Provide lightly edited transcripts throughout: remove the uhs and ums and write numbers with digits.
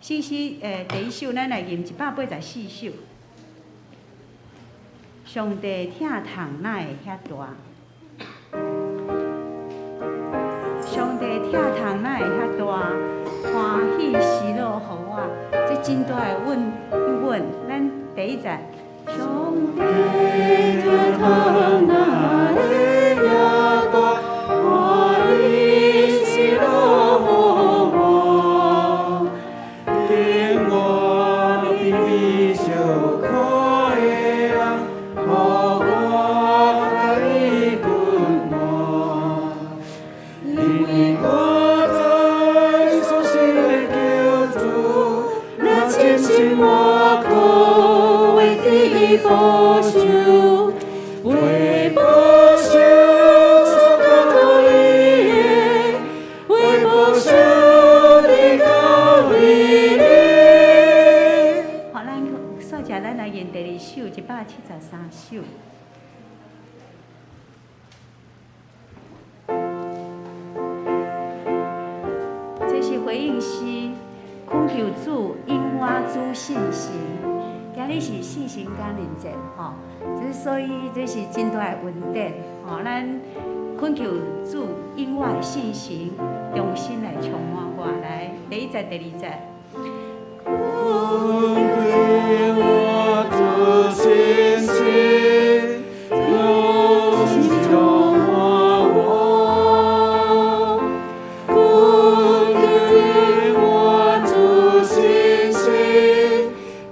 新詩第一首，咱來吟184首。上帝疼痛哪會遐大？上帝疼痛哪會遐大？歡喜喜樂予我，這真大的問問。咱第一節。上帝疼痛哪會遐大？歡喜喜樂予我，連我卑微小可的人，予我共伊溫暖。因為我知所信的救主，若親親我可為伫伊保守，為保守所交託伊的，為保守的教會裡。好，咱煞只咱來吟第二首，173首。這是回應詩，懇求主引我主信心。今日是四旬感恩節，吼，這所以這是真大的恩典，吼，咱懇求主引我的信心，重新來充滿我。來，第一節、第二節。懇求我主信心，重新充滿我。懇求我主信心，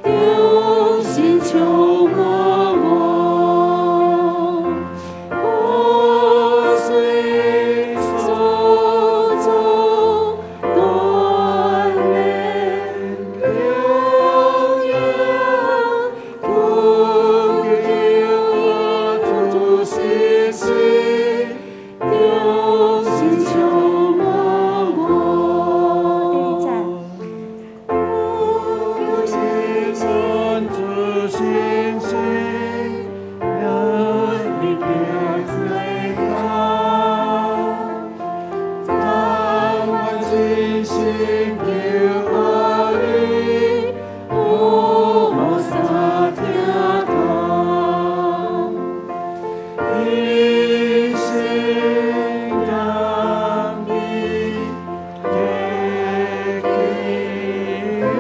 重新充滿我。我雖所做鍛煉平安，懇求我主信心，重新充滿我。第二節。主信心，讓你別罪過，當我真心求予你，有無啥疼痛？一心甘美，潔淨溫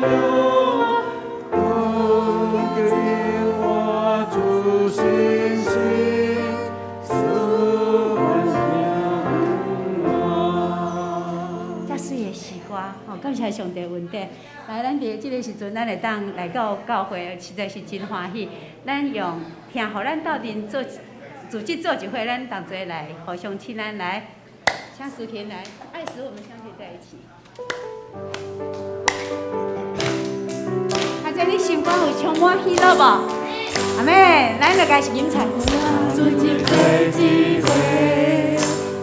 柔，懇求我主信心，賜我平安。遮媠的詩歌，吼，感謝上帝恩典。來，咱佇這个時陣，咱會當來到教會，實在是真歡喜。咱用聽予咱鬥陣做組織做一伙，咱同齊來互相親咱來，請思琴來，愛使我們相聚在一起。阿姐，你心肝有充滿喜樂無？阿妹，咱就開始吟唱。組織做一伙，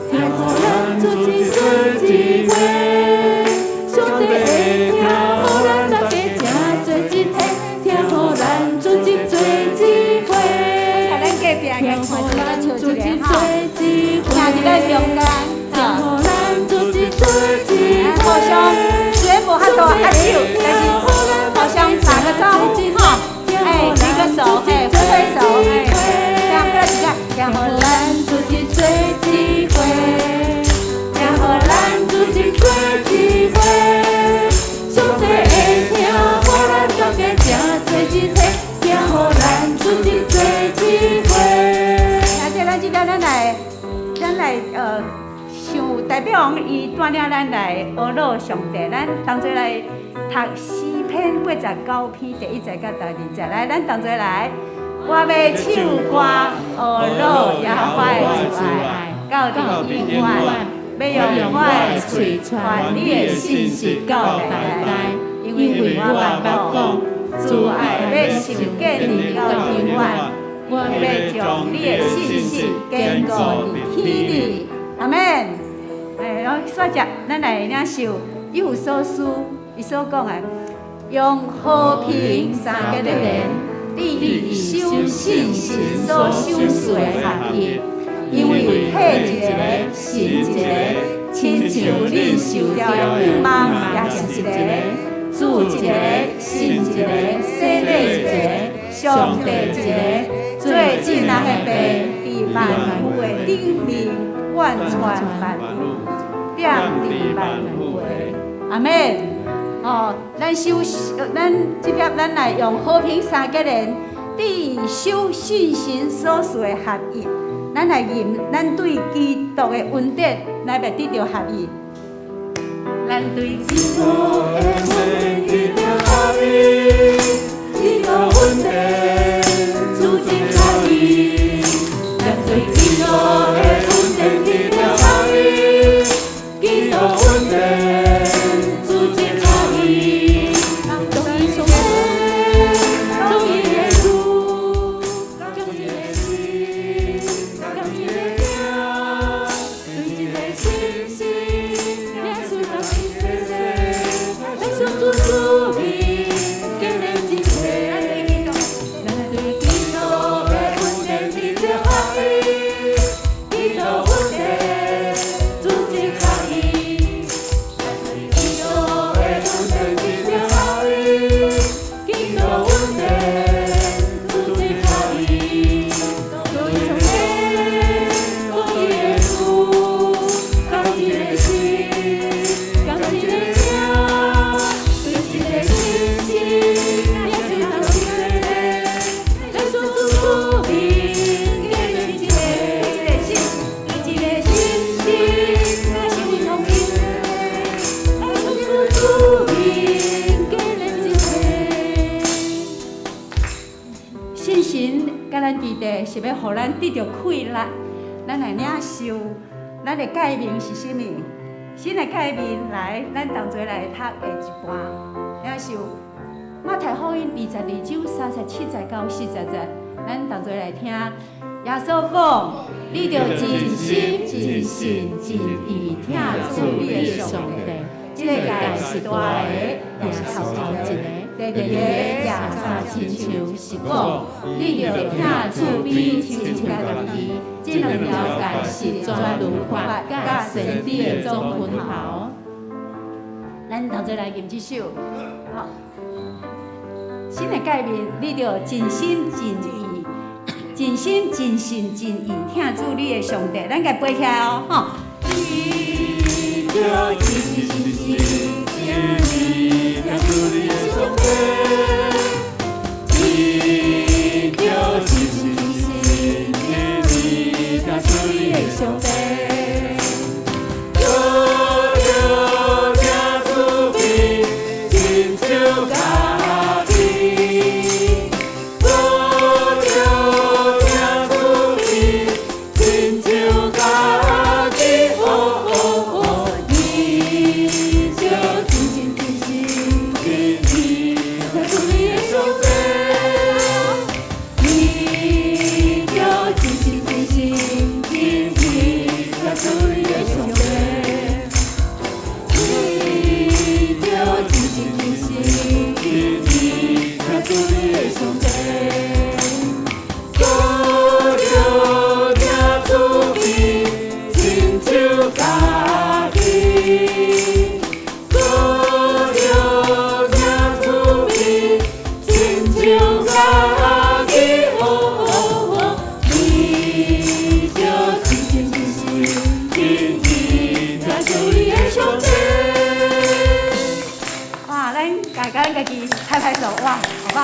聽予咱組織做一伙，上帝會聽予咱大家誠做一體，聽予咱組織做一伙，咱隔壁聽予來看咱一個組織笑一個做一伙，聽佇咱中間，聽予咱組織做一互相雖然無法度握手，但是互相打個招呼，吼，哎，舉個手，哎，揮揮手，哎，這樣過來一下，聽予咱組織做一伙，聽予咱組織做一伙，上帝會聽予咱大家誠做一體，聽予咱組織做一伙。啊，這咱這個咱來，想代表王伊帶領咱來呵咾上帝，咱同齊來讀詩篇89篇第一節佮第二節，來，咱同齊來。我欲唱歌呵咾耶和華的慈愛，到佇永遠，欲用我的喙傳你的信實到代代，因為我捌講，慈愛欲受建立到永遠，我欲將你的信實堅固佇天裡。阿們。哎，然後煞只，咱來領受以弗所書伊所講的，用和平三結的連，致守信實所賞賜的合一，因為體一個，神一個，親像恁受召的盼望也是一個。一个，信一个，洗禮一个，上帝一个，做眾人的父，佇萬有的頂面貫穿萬有，遍佇萬有的。阿們。哦，咱修，咱這粒咱來用和平三格言，持守信心所賜的合一，咱來認咱對基督的恩典來欲得著合一。咱對基督的恩典得著合一，基督恩典主真合一。咱對基督的恩典得著合一，基督恩典主真合一。同一上帝，同一个主，同一个心，同一个名，對一個信心，耶穌同伊洗禮，來上主主名，建立一切。咱對基督的恩典得著合一，基督恩典主真合一。咱對基督的恩典得著合一，基督恩典主真合一。同一上帝，同一个主，同一個心，同一個名，對一個信心，耶穌同伊洗禮，來上主主名，建立一切。一個信，一個信心，來上主主名，建立一切。信神佮咱弟弟是欲予咱得著氣力，咱來領受咱的誡命是啥物？新的誡命來，咱同齊來讀下一半。領受馬太福音22章37節到40節，咱同齊來聽。耶穌講：你著盡心、盡性、盡意疼主你的上帝。這個誡是大个，也是頭一个。第二個也親像是講，你著疼主比親像家己。這兩條誡是全律法佮先知的總分頭。咱同齊來吟這首。好，新的誡命，你著盡心盡意、盡心盡性盡意疼主你的上帝。咱共背起來哦，吼。你著盡心盡意疼主你的上帝，你著盡心盡意疼主你的上帝。做著疼主比親像家己，做著疼主比親像家己，哦哦哦，你著盡心盡性盡意疼主你的上帝，你著盡心盡性盡意疼主你的上帝，你著盡心盡性盡意疼主你的上帝。做著疼主比親像家己，做著疼主比親像家己，哦哦哦，你著盡心盡性盡意疼主你的上帝。哇，咱共咱家己拍拍手，哇，好棒！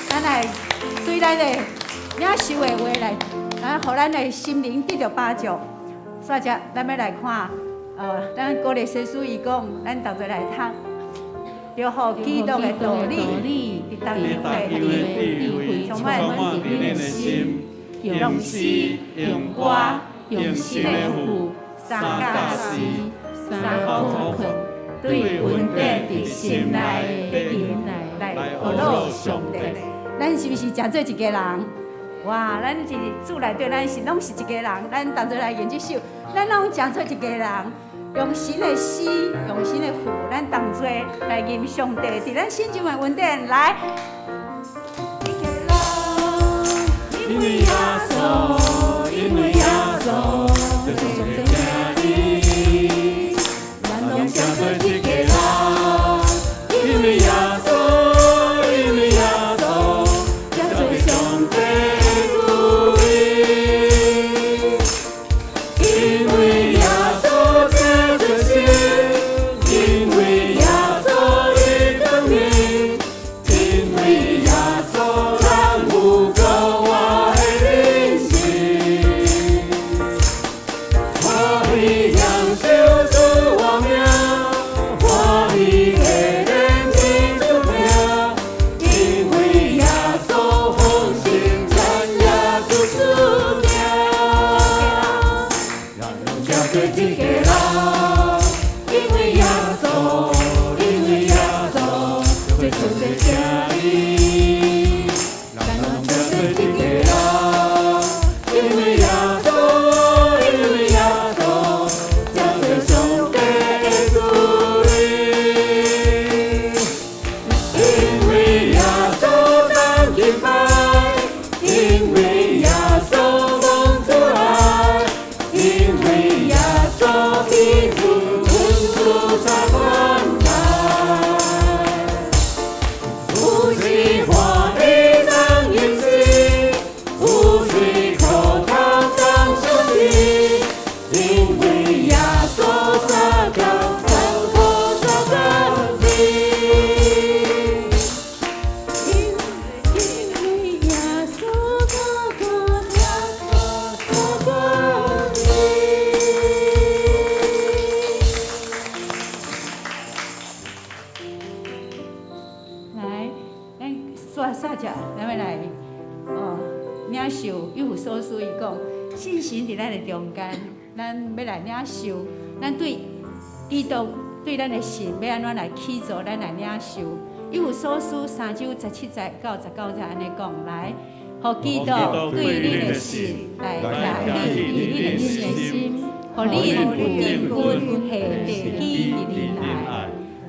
咱來對咱的領受的話來，咱予咱的心靈得著飽足。煞只，咱欲來看，咱鼓勵先師伊講，咱同齊來讀，著予基督的道理，佇逐樣的智慧，充滿佇恁的心，用詩、用歌、用神的賦，三甲詩，三苦困，對恩典佇心內的言來學樂上帝。咱是毋是誠做一家人？哇！咱是主內底，咱是攏是一家人。咱同齊來研這首，咱攏誠做一家人，用神的詩，用神的賦，咱同齊來吟上帝佇咱心中的恩典來。一家人，因為耶穌，因為耶穌，上帝疼你，咱攏誠做一家人，因為耶穌，煞煞只，咱欲來哦領受以弗所書伊講，信神佇咱的中間，咱欲來領受，咱對基督對咱的神欲按怎來起造，咱來領受。以弗所書3章17節到19節按呢講來，予基督對恁的信來徛起佇恁的心，予恁有定根下地基佇仁愛，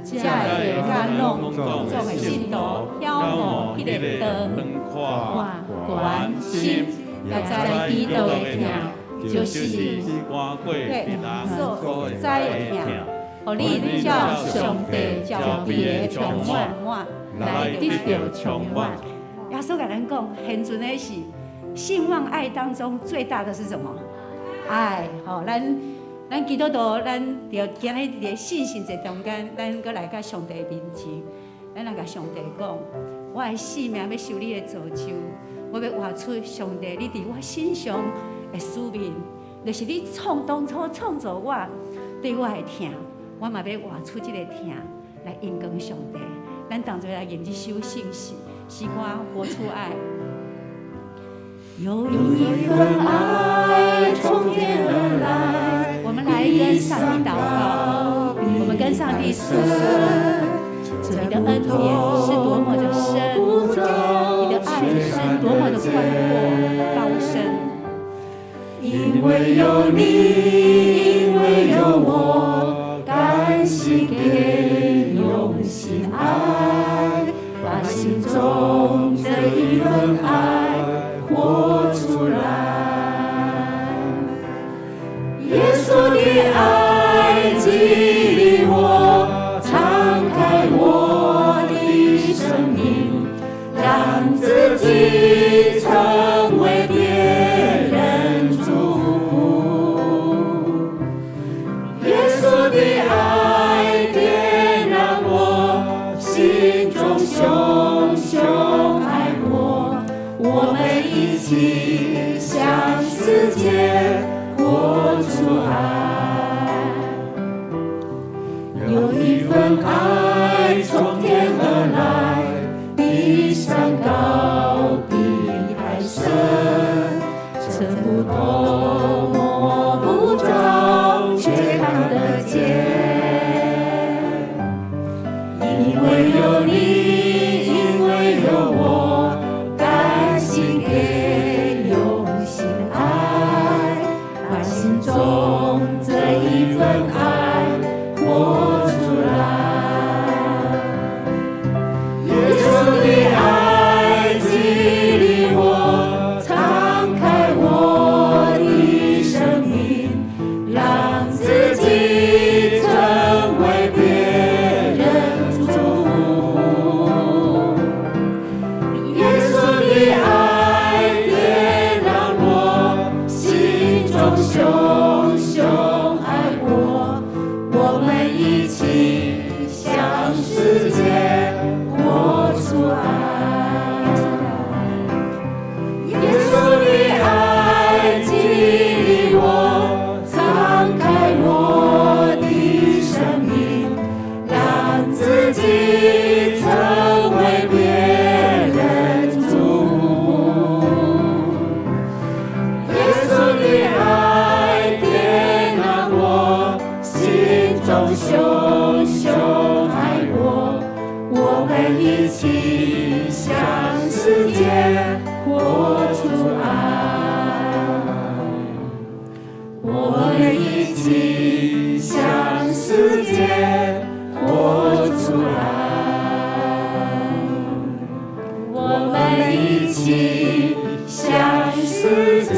才會佮攏總的信徒曉悟彼个長、寬、高、深，也知基督的疼，就是所知的疼，予恁照上帝召備的充滿，來得著充滿。耶穌共咱講，現存的是信望愛當中最大的是什麼？愛。吼，咱基督徒，咱著今日佇個信心節中間，咱閣來到上帝面前，咱來共上帝講，我的性命欲受你的造就，我欲活出上帝你佇我身上的使命，就是你創當初創造我對我的疼，我嘛欲活出這個疼來榮光上帝。咱同齊來吟這首聖詩詩歌，活出愛。有一份愛從天而來，我們來跟上帝禱告，我們跟上帝訴說，你的恩典是多麼的深，你的愛是多麼的寬闊高深。因為有你，因為有我，甘心給，用心愛，把心中這一份愛活出來。耶穌的愛激勵我，敞開我的生命，讓自己成為別人祝福。耶穌的愛點燃我心中熊熊愛火，我們一起向世界活出愛。有一份愛從天而來，比山高，比海深，測不透，摸不著，卻看得見。因為有你，因為有我，甘心給，用心愛，把心中這一份愛活出來。耶穌的愛激勵我，敞開我的生命，讓自己成為別人祝福。耶穌的愛點燃我心中熊熊愛火，我們一起向世界活出愛。耶穌的愛激勵我，敞開我的生命，讓自己成為別人祝福。耶穌的愛點燃我心中熊熊愛火，我們一起向世界活出愛。我們一起向世界活出愛。我們一起向世界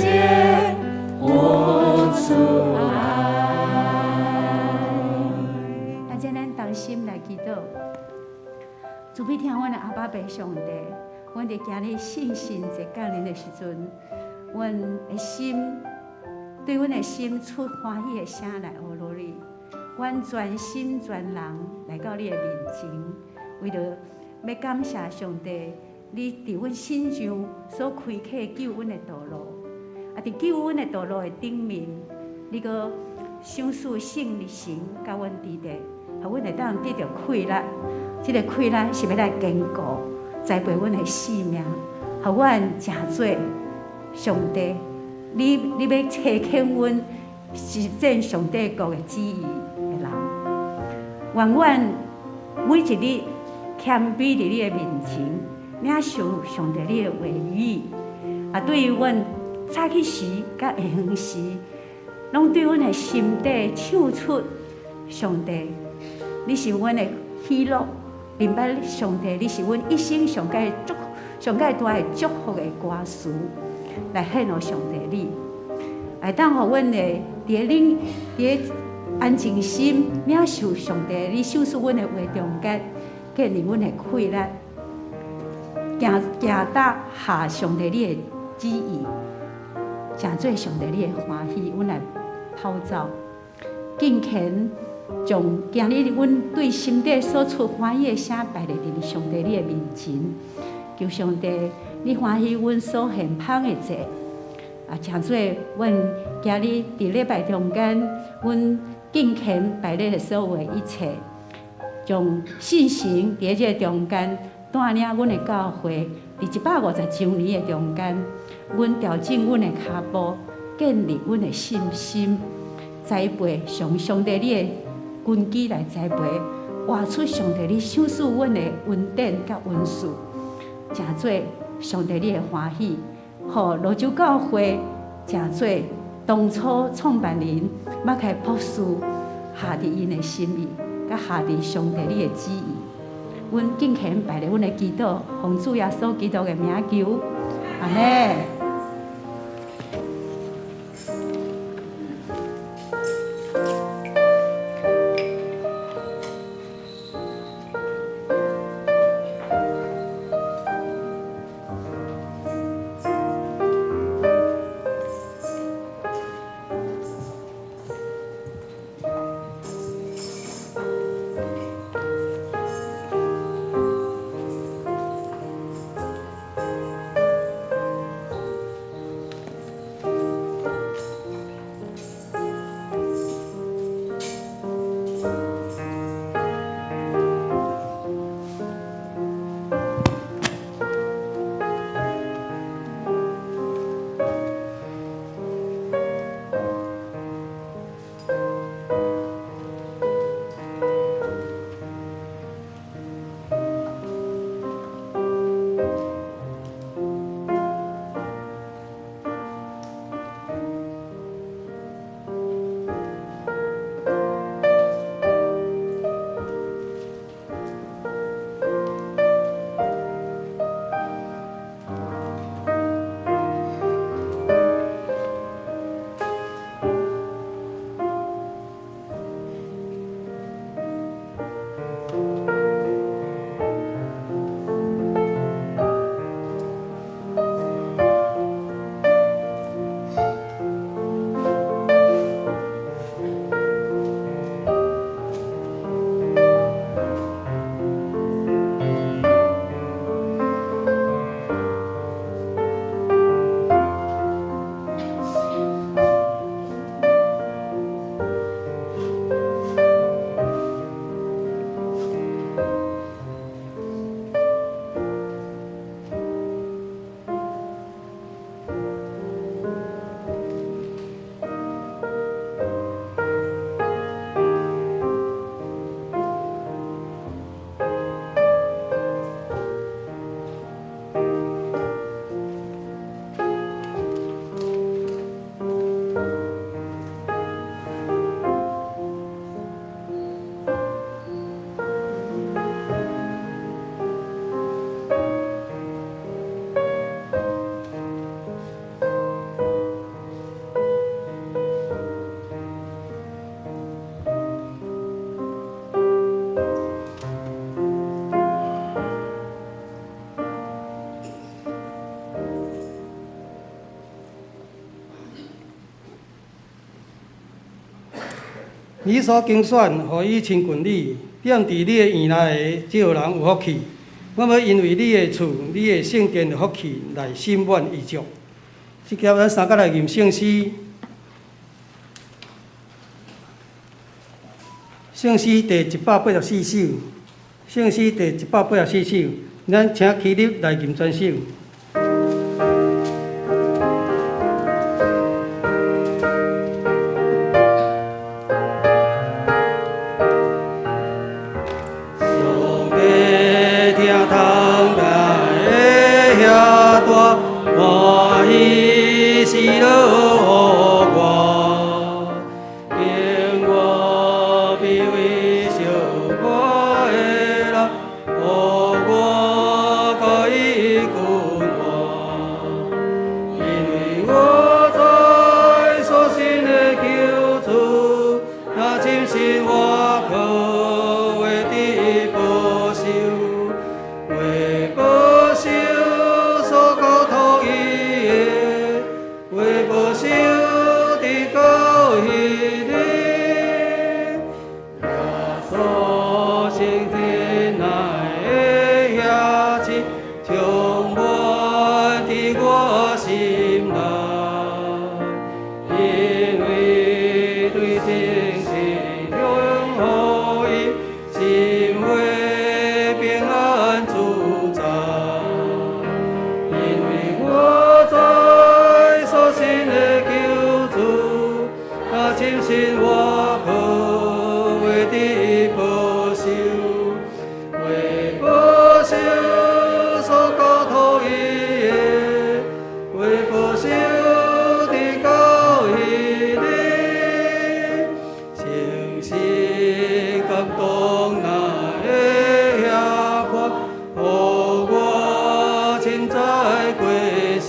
活出愛。啊，這咱同心來祈禱，慈悲疼阮的阿爸父上帝，阮佇今日信心節降臨的時陣，阮的心對阮的心出歡喜的聲來呵咾你，阮全心全人來到你的面前，為著欲感謝上帝，你佇阮身上所開啟救恩的道路，啊，佇救恩的道路的頂面，你閣賞賜聖神佮阮佇咧，予阮會當得著氣力。這个氣力是欲來堅固，栽培阮的性命，予阮成做上帝，你欲差遣阮實踐上帝國的旨意的人。願阮每一日謙卑佇你的面前，領受上帝你的話語。啊，對於阮早起時佮下昏時，攏對阮的心底唱出上帝，你是阮的喜樂，明白上帝，你是阮一生上蓋祝上蓋大的祝福的歌詞，來獻予上帝你，會當予阮的佇咧佇咧安靜心領受上帝你賞賜阮的話中間，建立阮的氣力，行行踏下上帝你的旨意，成做上帝你的歡喜，阮來跑走，敬虔將今日阮對心底所出歡喜的聲擺佇佇上帝你的面前，求上帝你歡喜阮所獻芳的祭，啊，成做阮今日佇禮拜中間，阮敬虔擺禮的所有的一切，將信心佇這個中間帶領阮的教會，佇150週年的中間，阮調整阮的跤步，建立阮的信心，栽培上上帝你的根基來栽培，活出上帝你賞賜阮的恩典佮恩賜，成做上帝你的歡喜，予蘆洲教會成做當初創辦人馬開博士下佇𪜶的心意，佮下佇上帝你的旨意。阮敬虔擺佇阮的祈禱，奉主耶穌基督的名求，阿們。你所揀選，予伊親近你，踮佇你的院內的，這予人有福氣。我欲因為你的厝、你的聖殿的福氣來心滿意足。這節咱三角來吟聖詩，聖詩第184首，聖詩第184首。咱請起立來吟全首。上帝聽窗內的遐大歡喜喜樂予我，經我卑微小看的人，予我佮伊君王，因為我知所信的救主，若深信我可會得保守，為保守所交託伊的，為保守直到彼日。耶穌升天來的遐志，充滿佇我心內，因為對真實向予伊，心會平安自在。因為我知所信的救主，若深信我可會得保守，為保守所交託伊的，為保守直到彼日。誠實感動哪會遐寬，予我凊知過時，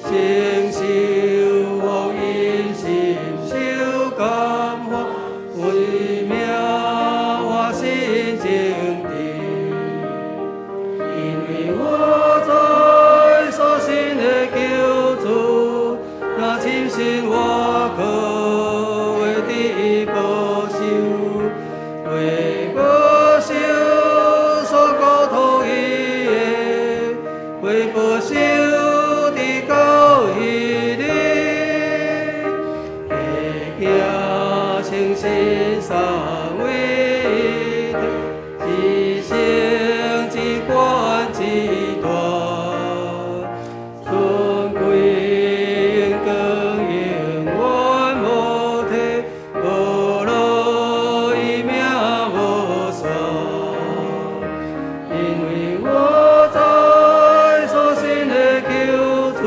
承受福音深受感化，為命活心正直。因為我知所信的救主，若深信我可會得保守，為保守所交託伊的，為保守直到彼日。會行誠實三位一體，至聖至懸至大，尊貴榮光永遠無退，無落伊命無煞。因為我知所信的救主，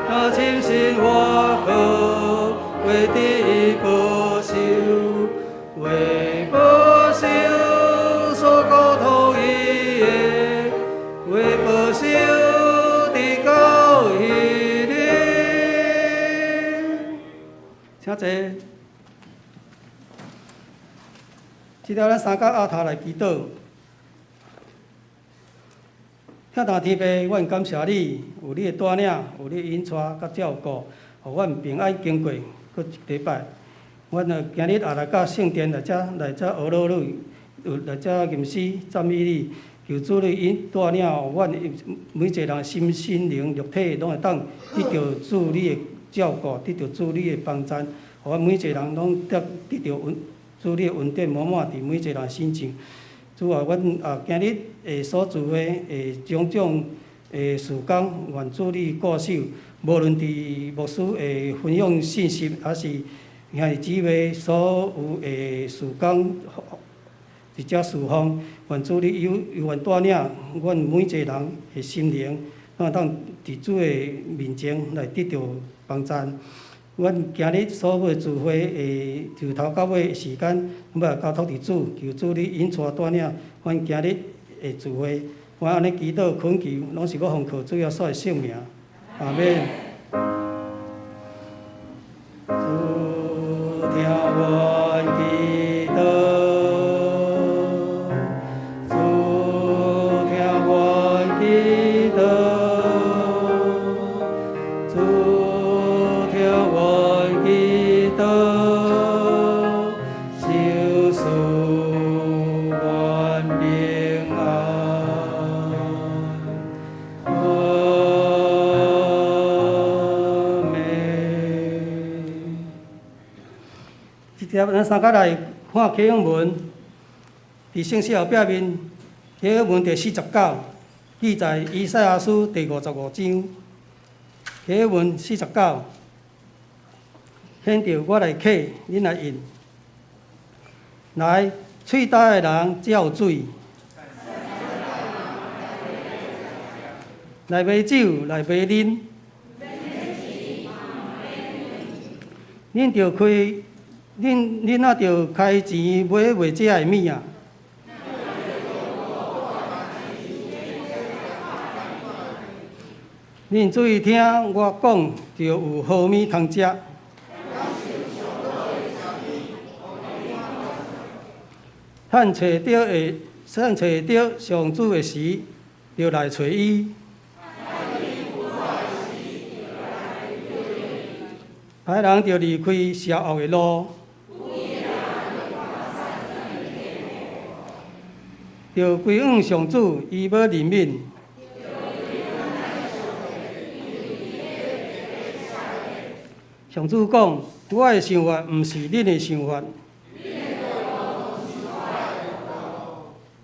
若深信我可會得保守，為保守所交託伊的，為保守直到彼日。請坐。這了咱三角阿頭來祈禱。疼痛天父，阮感謝你，有你的帶領，有你的引帶佮照顧，予阮平安經過閣一禮拜。阮啊今日也來到聖殿來遮來遮學樂你，有來遮吟詩讚美你，求主你引帶領，予阮每一個人心、心靈、肉體攏會當得著主你的照顧，得著主你的幫贊，予阮每一個人攏得著恩主你的恩典滿滿佇每一個人身上。主啊，阮啊今日的所做的的種種的事工，願主你顧守，無論佇牧師的分享信息，抑是兄弟姊妹所有的事工，佇遮侍奉，願主你有願帶領阮每一個人的心靈，攏會當佇主的面前來得著幫贊。阮今日所有的聚會的由頭到尾的時間，攏欲交託佇主，求主你引帶帶領阮今日的聚會。阮按呢祈禱懇求，攏是欲奉靠主耶穌的聖名。阿們。主聽阮祈禱，主聽阮祈禱，主聽阮祈禱，賞賜阮平安。阿們。這帖咱三角來看啟應文，佇聖詩後壁面，啟文第49，記在以賽亞書第55章。啟文四十九，現著我來啟，恁來印。來，喙焦的人才有水，來買酒，來買啉。恁著開，恁若著開錢買袂食的物仔。恁注意聽我講，就有好物通食。趁揣著的，趁揣著上主的時，就來揣伊。歹人著離開邪惡的路，著歸向上主，伊欲憐憫。上主講：我的想法毋是恁的想法。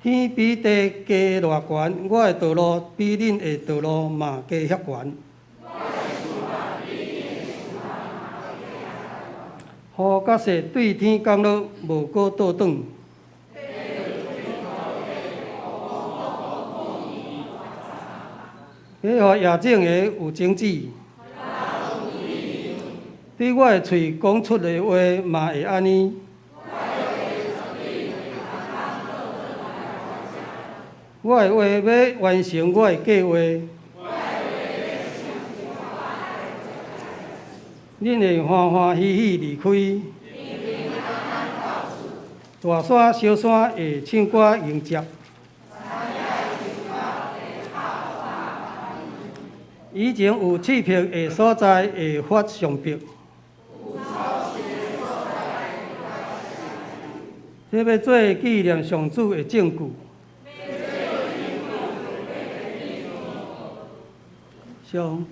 天比地高偌懸，我的道路比恁的道路嘛低遐懸。雨佮雪對天降落，無閣倒轉。欲予野種的有種子。對我的喙講出的話嘛會按呢。我的話欲完成我的計劃。恁會歡歡喜喜離開。大山小山會唱歌迎接。以前有刺柏的所在會發松柏。這欲做紀念上主的證據。上，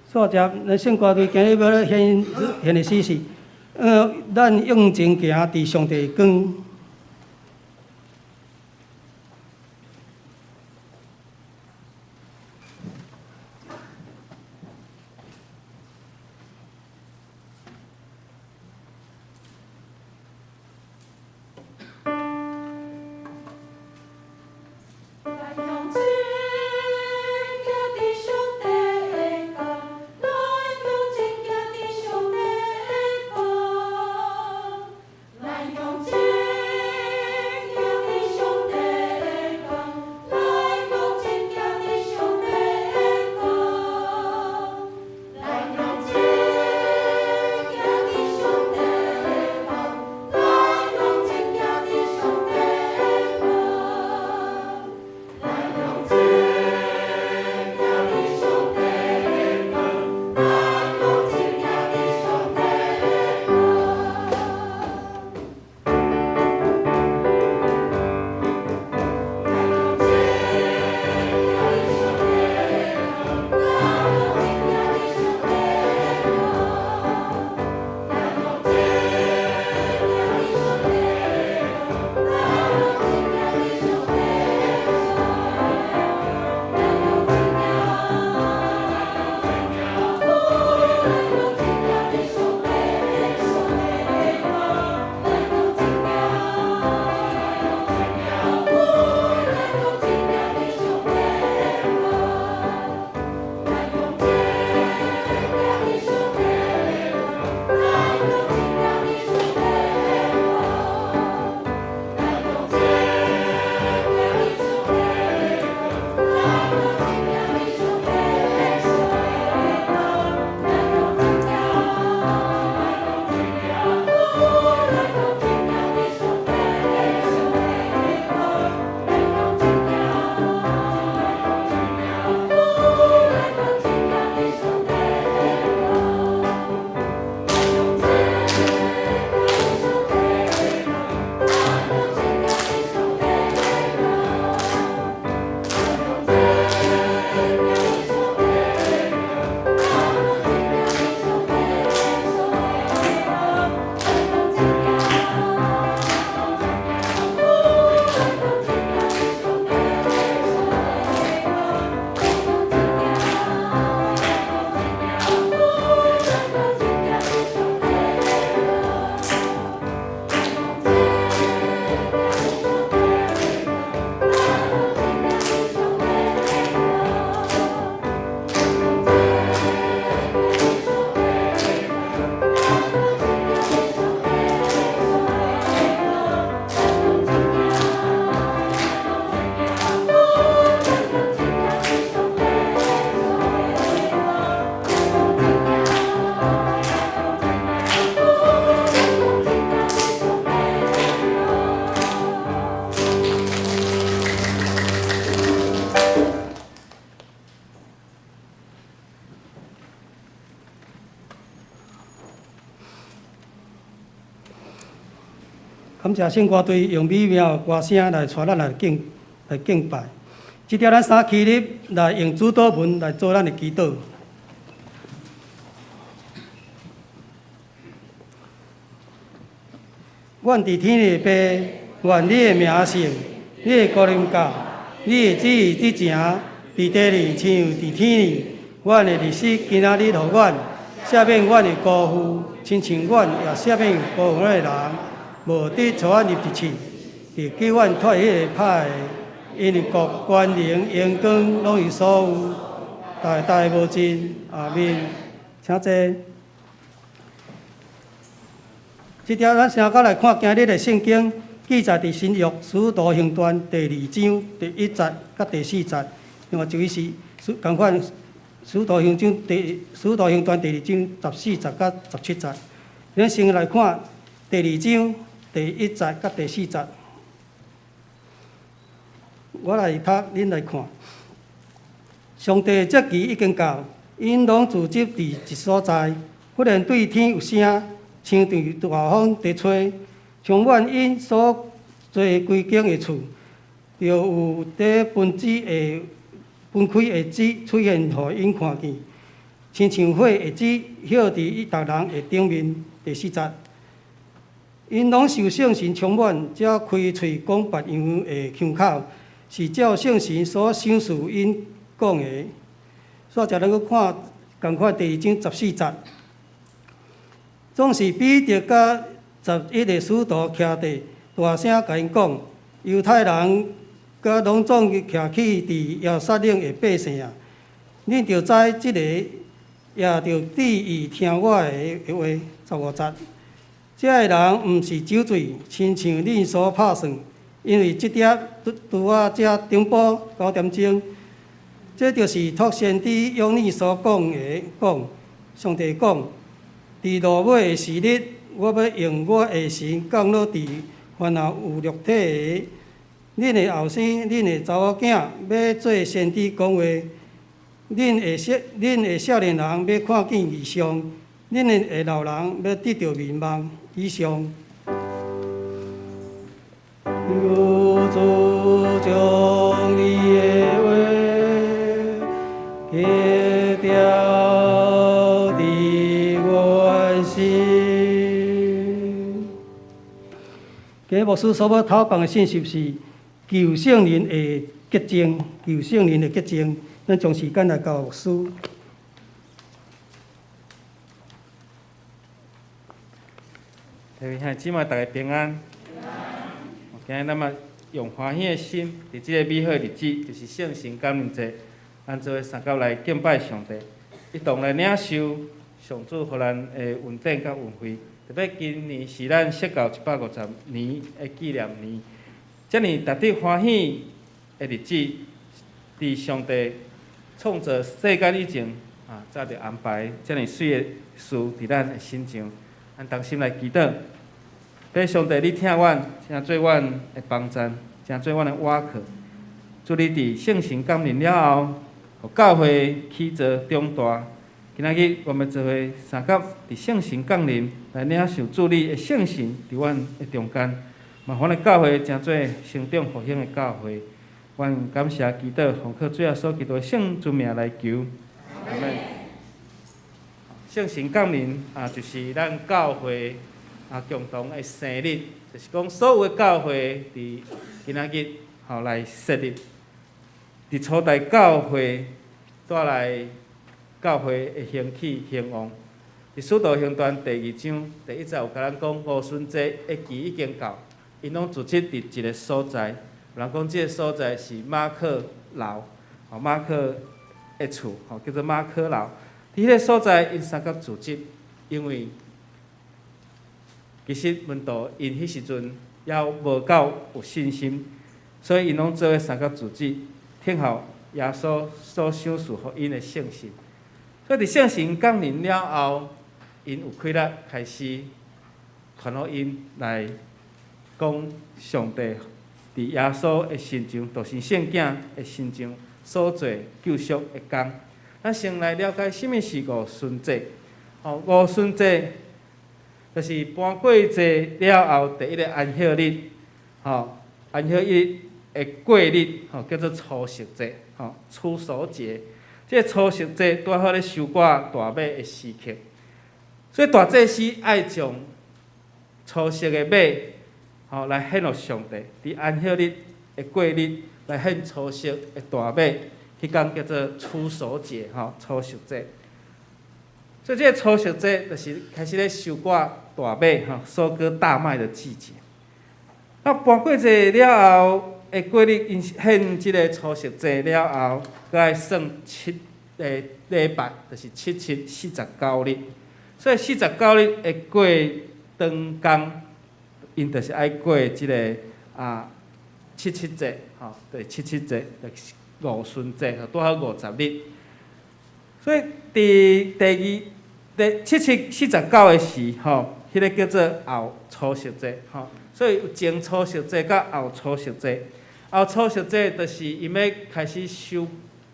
數節，咱聖歌隊今日欲來獻獻的詩是，咱向前行佇上帝的光。咱向前行佇上帝的光，咱向前行佇上帝的光，咱向前。感謝聖歌隊用美妙的歌聲來帶咱來敬拜。這條咱三起立來用主禱文來做咱的祈禱。阮佇天的父，願你的名聖，你的國臨到，你的旨意執行，佇地裡親像佇天裡。阮的日食今仔日予阮，赦免阮的辜負，親像阮也赦免辜負阮的人。無得帶阮入一試，是救阮脫彼个歹的，因為國、權能、榮光攏伊所有，代代無盡。阿們。請坐。這條咱先閣來看今日的聖經記載佇新約使徒行傳第二章第一節佮第四節。另外一位是仝款使徒行傳第二章十四節佮十七節。咱先來看第二章第一節佮第四節。我來讀，恁來看。上帝節期已經到，𪜶攏聚集佇一所在。忽然對天有聲，親像大風佇吹，充滿𪜶所坐規間的厝，就有佇分子的分開的舌出現，予𪜶看見，親像火的舌歇佇逐人的頂面。第四節，𪜶攏受聖神充滿，才開喙講別樣的腔口，是照聖神所賞賜𪜶講的。煞來咱閣看仝款第二章十四節，總是彼得佮十一个使徒徛佇，大聲共𪜶講：猶太人佮攏總徛起佇耶路撒冷的百姓啊，恁著知這个，也著注意聽我的話。十五節，這个人毋是酒醉，親像恁所拍算，因為這點拄拄仔這頂晡九點鐘，這就是託先知約珥所講的講，上帝講，佇落尾的時日，我欲用我的神降落佇凡若有肉體的，恁的後生、恁的查某囝欲做先知講話，恁的少年人欲看見異象，恁的老人欲得著明夢異象。求主將你的話刻雕佇阮心。今日牧師所欲透放的信息是求聖靈的潔淨，求聖靈的潔淨。咱將時間來交牧師。各位兄弟姊妹，大家平安。今日咱嘛用歡喜的心，佇這个美好的日子，就是聖神降臨節，咱做伙相佮來敬拜上帝，一同來領受上主予咱的恩典佮恩惠。特別今年是咱釋教150年的紀念年，遮爾值得歡喜的日子，佇上帝創造世間以前，啊，早就安排遮爾媠的事佇咱的身上。咱同心來祈禱，父上帝，你疼阮，成做阮的幫贊，成做阮的倚靠。主你佇聖神降臨了後，予教會起造長大。今仔日我們做伙相佮佇聖神降臨，來領受主你的聖神佇阮的中間，嘛予阮的教會成做成長復興的教會。阮感謝祈禱，奉靠主耶穌基督的聖尊名來求。阿們。聖神降臨啊，就是咱教會啊共同的生日，就是講所有的教會佇今仔日吼來設立，佇初代教會帶來教會的興起興旺。佇使徒行傳第二章第一節有共咱講，五旬節的期已經到，𪜶攏聚集佇一个所在。有人講這个所在是馬可樓，吼馬可的厝，吼叫做馬可樓。佇彼个所在，𪜶相佮聚集，因為其實門徒𪜶彼時陣猶無夠有信心，所以𪜶攏做伙相佮聚集，聽候耶穌所賞賜予𪜶的聖神。所以佇聖神降臨了後，𪜶有氣力開始傳福音來講上帝佇耶穌的身上，道成聖囝的身上所做救贖的工。咱先來了解啥物是五旬節。吼，五旬節就是盤過節了後第一个安息日，吼，安息日的過日，吼，叫做初熟節，吼，初熟節。這个初熟節拄好咧收割大麥的時刻，所以大祭司愛將初熟的麥，吼，來獻予上帝。佇安息日的過日來獻初熟的大麥，彼工叫做初熟節，吼，初熟節。所以這个初熟節就是開始咧收割大麥，吼，收割大麥的季節。啊，盤過節了後的過日，𪜶獻這个初熟節了後，閣愛算7个禮拜，就是七七四十九日。所以四十九日會過長工，𪜶就是愛過這个七七節，吼，對，七七節就是五旬節，拄好50日。所以佇第二第七七四十九的時，吼，彼个叫做後初熟節，吼。所以有前初熟節佮後初熟節。後初熟節就是𪜶欲開始收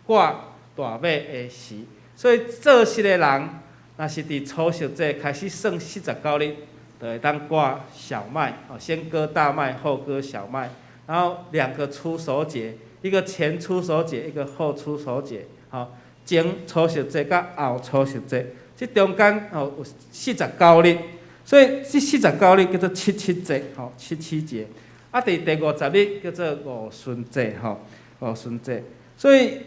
割大麥的時，所以做穡的人，若是佇初熟節開始算四十九日，就會當割小麥，哦，先割大麥，後割小麥，然後兩個初熟節，一個前初熟節，一個後初熟節，吼，前初熟節佮後初熟節，這中間吼有四十九日，所以這四十九日叫做七七節，吼，七七節。啊，佇第五十日叫做五旬節，吼，五旬節。所以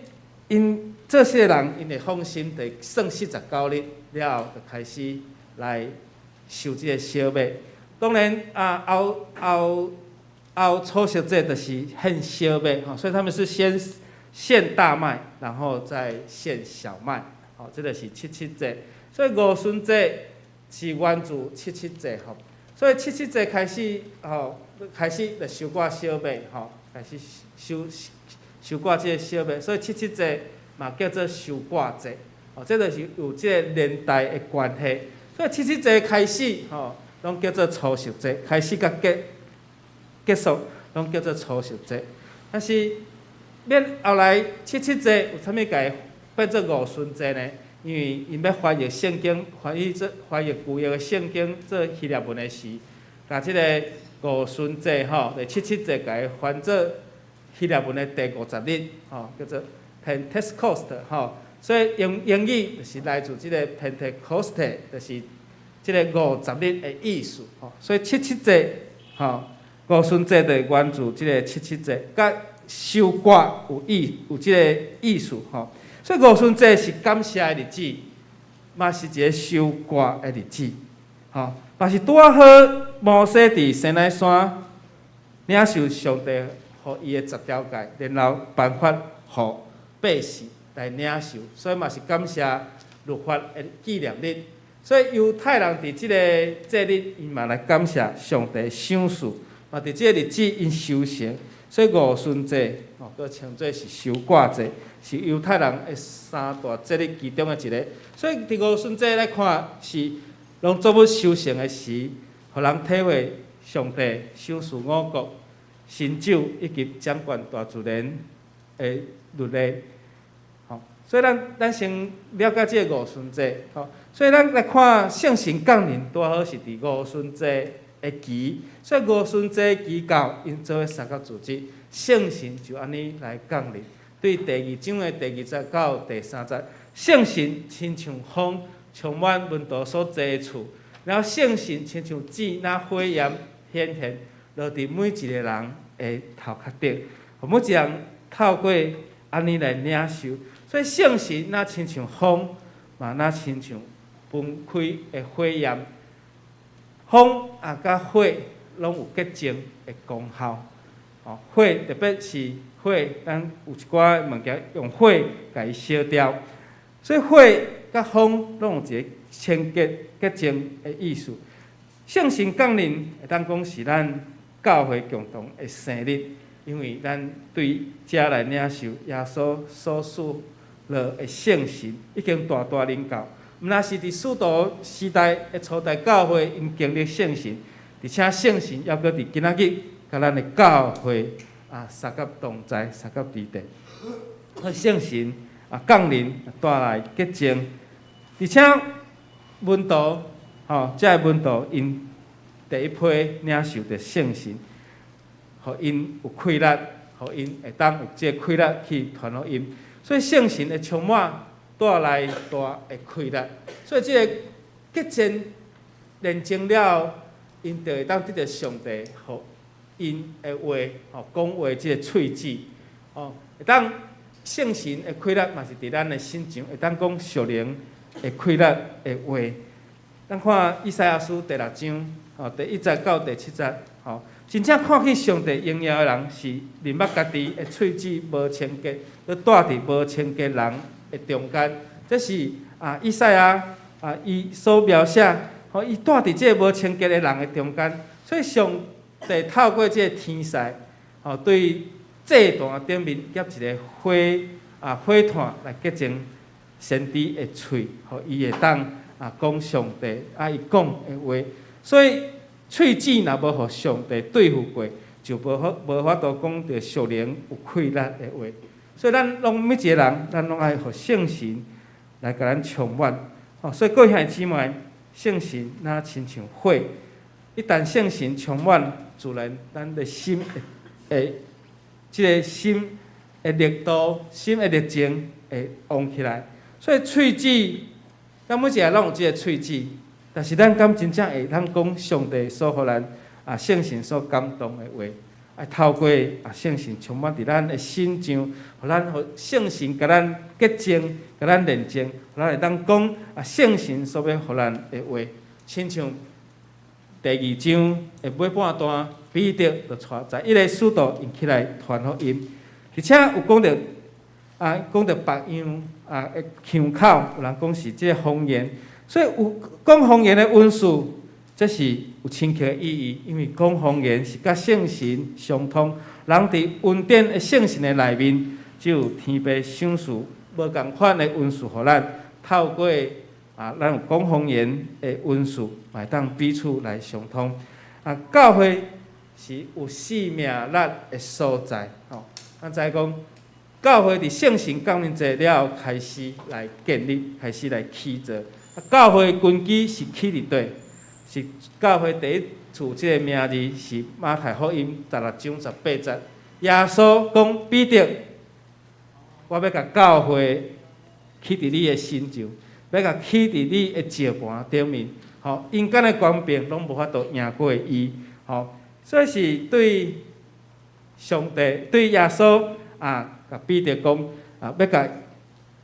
𪜶做穡的人，𪜶會放心，佇算四十九日了後，就開始來收這个小麥。當然啊，後初熟節就是獻小麥，吼，所以他們是先獻大麥，然後再獻小麥，吼，這个是七七節。所以五旬節是源自七七節，吼。所以七七節開始，吼，開始就收割小麥，吼，開始收割這个小麥，所以七七節嘛叫做收割節，哦，這就是有這个年代的關係。所以七七節開始，吼，攏叫做初熟節，開始佮結束，攏叫做初熟節。但是，免後來七七節有啥物共伊變做五旬節呢？因為𪜶欲翻譯聖經，翻譯舊約的聖經做希臘文的時，共這个五旬節吼，就七七節共伊翻做希臘文的第五十日，吼，叫做 Pentecost 吼。所以英語就是來自這个 Pentecost，就是這个五十日的意思，吼。所以七七節，吼，五旬節就源自這个七七節，佮收割有這个意思，吼。所以五旬節是感謝的日子，嘛是一个收割的日子，吼，嘛是拄仔好摩西佇西奈山領受上帝予伊的十條誡，然後頒發予百姓來領受，所以嘛是感謝律法的紀念日。所以猶太人佇這个節日，𪜶嘛來感謝上帝賞賜，嘛佇這个日子𪜶收成。所以五旬節吼，閣稱做是收割節，是猶太人的三大節日其中的一个。所以佇五旬節來看，是農作物收成的時，予人體會上帝賞賜五穀、新酒以及掌管大自然的律例。吼，所以咱先了解這个五旬節。吼，所以咱來看聖神降臨，拄好是佇五旬節的期，所以五旬節期到，𪜶做伙相佮聚集，聖神就按呢來降臨。對第二章的第2節到第3節，聖神親像風充滿門徒所坐的厝，然後聖神親像箭若火焰顯現，落佇每一个人的頭殼頂，每一个人透過按呢來領受。所以聖神若親像風，嘛若親像分開的火焰。風啊，佮火攏有潔淨的功效。哦，火特別是火，咱有一寡物件用火共伊燒掉，所以火佮風攏有一个清潔潔淨的意思。聖神降臨會當講是咱教會共同的生日，因為咱對遮來領受耶穌所賜落的聖神，已經大大臨到。毋但是佇使徒時代的初代教會，𪜶經歷聖神，而且聖神猶閣佇今仔日，佮咱的教會相佮同在，相佮佇佇。聖神降臨帶來潔淨，而且門徒吼，這个門徒𪜶第一批領受著聖神，予𪜶有氣力，予𪜶會當有這个氣力去傳福音。所以聖神會充滿，帶來大的氣力。所以這个潔淨煉淨了後，𪜶就會當得著上帝予𪜶的話，吼，講話這个喙舌，吼，會當聖神的氣力嘛是佇咱的身上，會當講屬靈的氣力的話。咱看以賽亞書第六章，吼，第一節到第七節，吼，真正看見上帝榮耀的人是認捌家己的喙舌無清潔，閣住佇無清潔人的中間。這是啊，以賽亞啊，伊所描寫，吼，伊住佇這個無清潔的人的中間，所以上帝透過這個天使，吼，對祭壇頂面夾一个火啊火炭來潔淨先知的喙，予伊會當啊講上帝愛伊講的話。所以喙舌若無予上帝對付過，就無法度講著屬靈有氣力的話。所以咱攏每一个人，咱攏愛予聖神來共咱充滿。吼，所以各位兄弟姊妹，聖神若親像火，一旦聖神充滿，自然咱的心會，這个心的力度、心的熱情會旺起來。所以喙舌，咱每一个攏有這个喙舌，但是咱敢真正會當講上帝所予咱啊聖神所感動的話，愛透過啊聖神充滿佇咱的心上，予咱予聖神共咱潔淨，共咱煉淨，予咱會當講啊聖神所欲予咱的話，親像第二章的尾半段，彼得就帶11个使徒𪜶起來傳福音，而且有講著啊，講著別樣啊的腔口，有人講是這个方言，所以有講方言的恩賜，這是有深刻的意義，因為講方言是佮聖神相通，人佇恩典的聖神的內面，就有天父賞賜無仝款的恩賜予咱，透過啊，咱有講方言的恩賜，會當彼此來相通。啊，教會是有生命力的所在，吼。咱知講，教會佇聖神降臨節了後開始來建立，開始來起造。啊，教會根基是起佇佗？是教會第一次這个名字是馬太福音16章18節。耶穌講彼得，我欲共教會起佇你的身上，欲共起佇你的石盤頂面，吼，陰間的權柄攏無法度贏過伊，吼，所以是對上帝對耶穌啊，共彼得講啊，欲共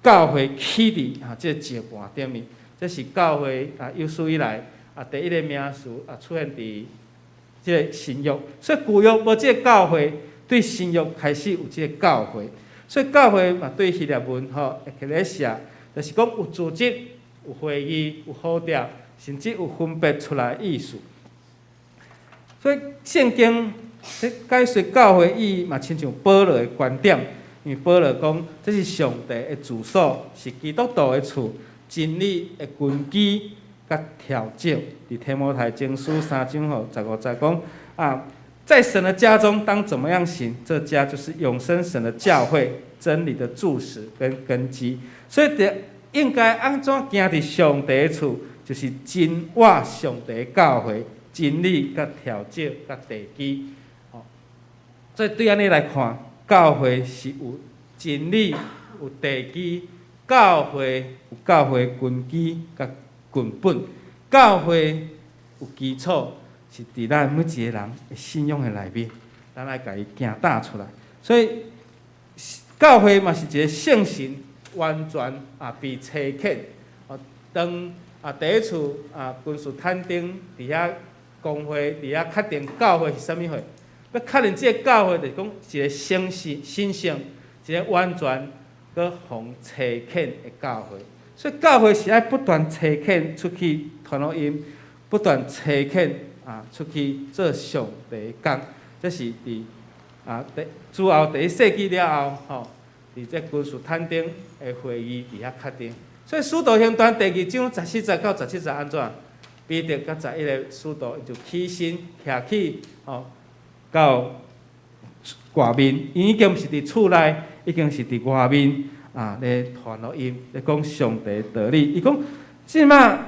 教會起佇啊這个石盤頂面，這是教會啊有史以來啊第一个名詞啊出現佇這个新約，所以舊約無這个教會，對新約開始有這个教會，所以教會嘛對希臘文吼，ekklesia，就是講有組織、有會議、有呼召，甚至有分別出來的意思。所以聖經咧解釋教會意義嘛，親像保羅的觀點，因為保羅講這是上帝的住所，是基督徒的厝，真理的根基佮條照。佇提摩太前書三章吼15節講啊，在神的家中當怎麼樣行？這家就是永生神的教會，真理的柱石跟根基。所以，佇應該按怎行佇上帝的厝，就是真活上帝的教會，真理佮條照佮地基。吼，所以對按呢來看，教會是有真理、有地基，教會有教會根基佮根本，教會有基礎，是佇咱每一个人的信仰的內面，咱愛共伊行踏出來。所以教會嘛是一个聖神完全啊被差遣。哦，當啊第一次啊君士坦丁佇遐公會佇遐確定教會是啥物貨？欲確認這个教會，就是講一个聖神、神聖，一个完全閣予差遣的教會。所以教會是愛不斷差遣出去傳福音，不斷差遣啊出去做上帝的工。這是佇啊第主後第一世紀了後，吼，佇這君士坦丁的會議佇遐確定。所以《使徒行傳》第二章14節到17節按怎？彼得佮11个使徒就起身徛起，吼，到外面，𪜶已經毋是佇厝內，已經是佇外面啊咧傳福音，咧講上帝道理。伊講，這馬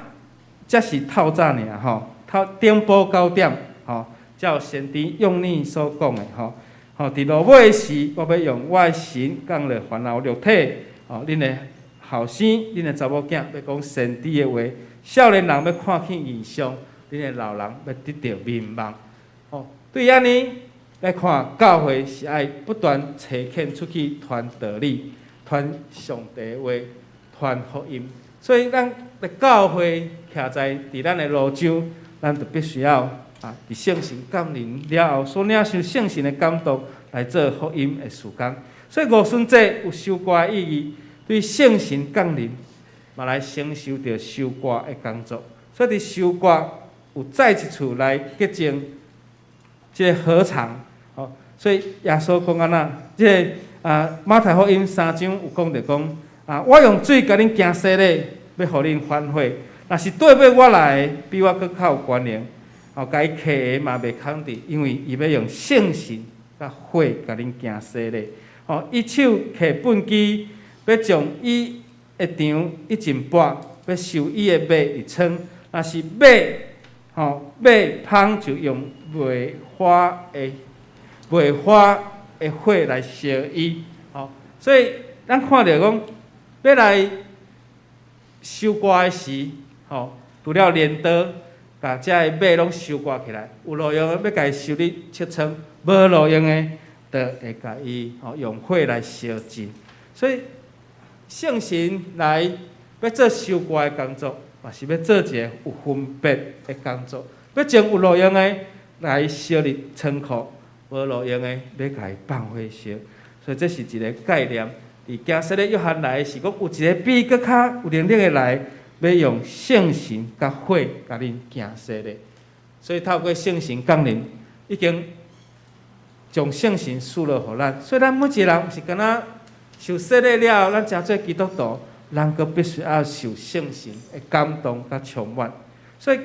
才是透早爾吼，透頂晡9點吼，照先知約珥所講的吼，吼，佇落尾時，我欲用我的神降落凡有肉體，吼，恁的後生、恁的查某囝欲講先知的話，少年人欲看見異象，恁的老人欲得著明夢。吼，對按呢來看，教會是愛不斷差遣出去傳道理、傳上帝話、傳福音。所以，咱的教會徛在佇咱的蘆洲，咱就必須要啊，佇聖神降臨了後，所領受聖神的感動來做福音的事工。所以五旬節有收割的意義，對聖神降臨，嘛來承受著收割的工作。所以佇收割有再一次來潔淨這個禾場。吼，所以耶穌講按怎？這個啊，馬太福音三章有講著講啊，我用水共恁行洗禮，欲予恁反悔。若是綴尾我來的，比我閣較有權能，哦，共伊繫鞋嘛袂堪得，因為伊欲用聖神佮火共恁行洗禮。吼，伊手提畚箕，欲將伊的場一盡撥，欲收伊的麥佇倉。若是麥，吼，麥紡就用袂花的火來燒伊。吼，所以咱看著講，欲來收割的時，吼，除了鐮刀，共遮的麥攏收割起來，有路用的欲共伊收佇穀倉，無路用的，就會共伊吼用火來燒盡。所以聖神來欲做收割的工作，嘛是欲做一个有分別的工作，欲將有路用的來收佇倉庫，無路用的欲共伊放火燒。所以這是一个概念。佇行洗禮約翰來的是講，有一个比閣較有能力的來，欲用聖神佮火共恁行洗禮。所以透過聖神降臨，已經將聖神賜落予咱。所以咱每一個人毋是干焦受洗禮了後，咱成做基督徒，咱閣必須愛受聖神的感動佮充滿。所以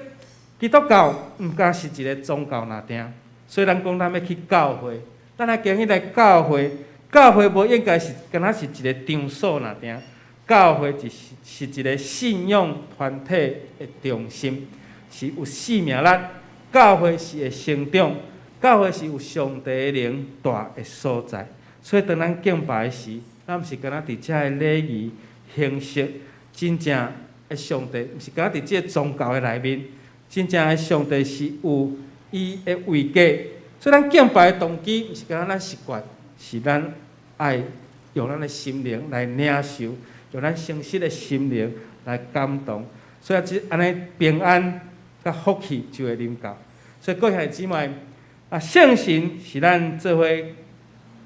基督教毋敢是一個宗教爾定。所以咱講咱欲去教會，咱來今日來教會，教會無應該是干焦是一個場所爾定。教會是一個信仰團體的中心，是有生命力。教會是會成長，教會是有上帝的靈蹛的所在。所以當咱敬拜時，咱毋是干焦佇遮个禮儀形式，真正的上帝毋是干焦佇這个宗教的內面，真正的上帝是有伊的位格。所以咱敬拜的動機，毋是干焦咱習慣，是咱愛用咱的心靈來領受，用咱誠實的心靈來感動。所以這按呢平安佮福氣就會臨到。所以各位兄弟姊妹，啊，聖神是咱做伙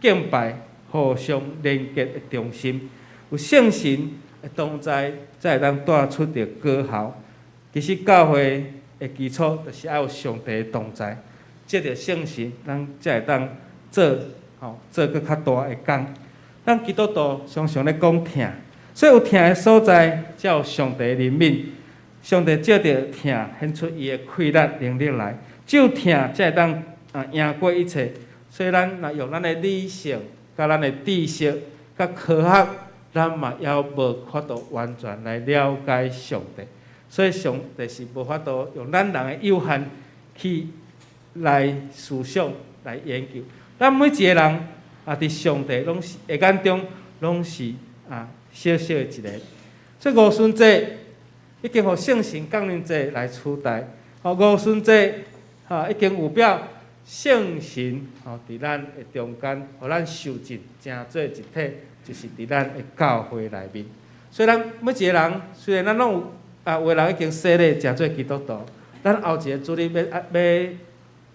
敬拜、互相連結的中心。有聖神的同在，才會當帶出著果效。其實教會的基礎，就是愛有上帝的同在，藉著聖神，咱才會當做吼做閣較大的工。咱基督徒常常咧講疼，所以有疼的所在，才有上帝的憐憫。上帝藉著疼顯出伊的氣力能力來，只有疼才會當啊贏過一切。所以咱若用咱的理性、佮咱的知識、佮科學，咱嘛猶無法度完全來了解上帝。所以上帝是無法度用咱人的有限去來思想、來研究。咱每一个人啊，佇上帝攏是的眼中，攏是啊小小的一个。所以五旬節已經予聖神降臨節來取代。吼，五旬節吼已經有表聖神吼佇咱的中間，予咱受浸，成做一體，就是佇咱的教會內面。所以咱每一個人，雖然咱攏有啊，有的人已經洗禮成做基督徒，咱後一個主日欲啊欲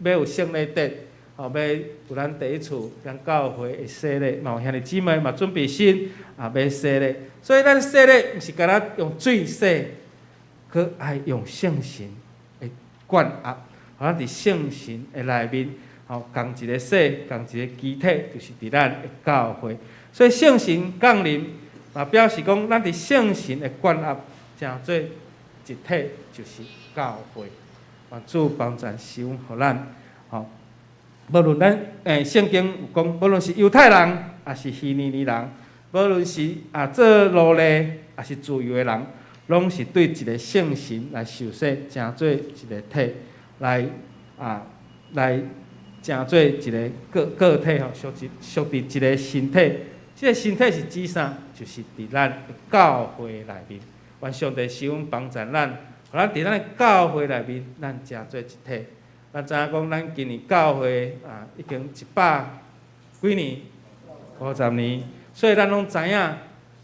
欲有聖禮典，吼，欲有咱第一次咱教會的洗禮，嘛有兄弟姊妹嘛準備新啊欲洗禮。所以咱洗禮毋是干焦用水洗，閣愛用聖神的灌壓，予咱佇聖神的內面，吼，仝一个洗，仝一个肢體，就是佇咱的教會。所以聖神降臨，嘛表示講咱佇聖神的灌壓，成做一體，就是教會。願主幫助施恩予咱，吼。無論咱聖經有講，無論是猶太人，抑是希利尼人，無論是啊做奴隸，抑是自由的人，攏是對一个聖神來受洗，成做一个體，來啊來成做一个個個體吼，屬佇一个身體。這个身體是指啥？就是佇咱的教會內面。願上帝施恩幫助咱，予咱佇咱的教會內面，咱成做一體。咱知影講，咱今年教會啊，已經一百幾年，50年，所以咱攏知影，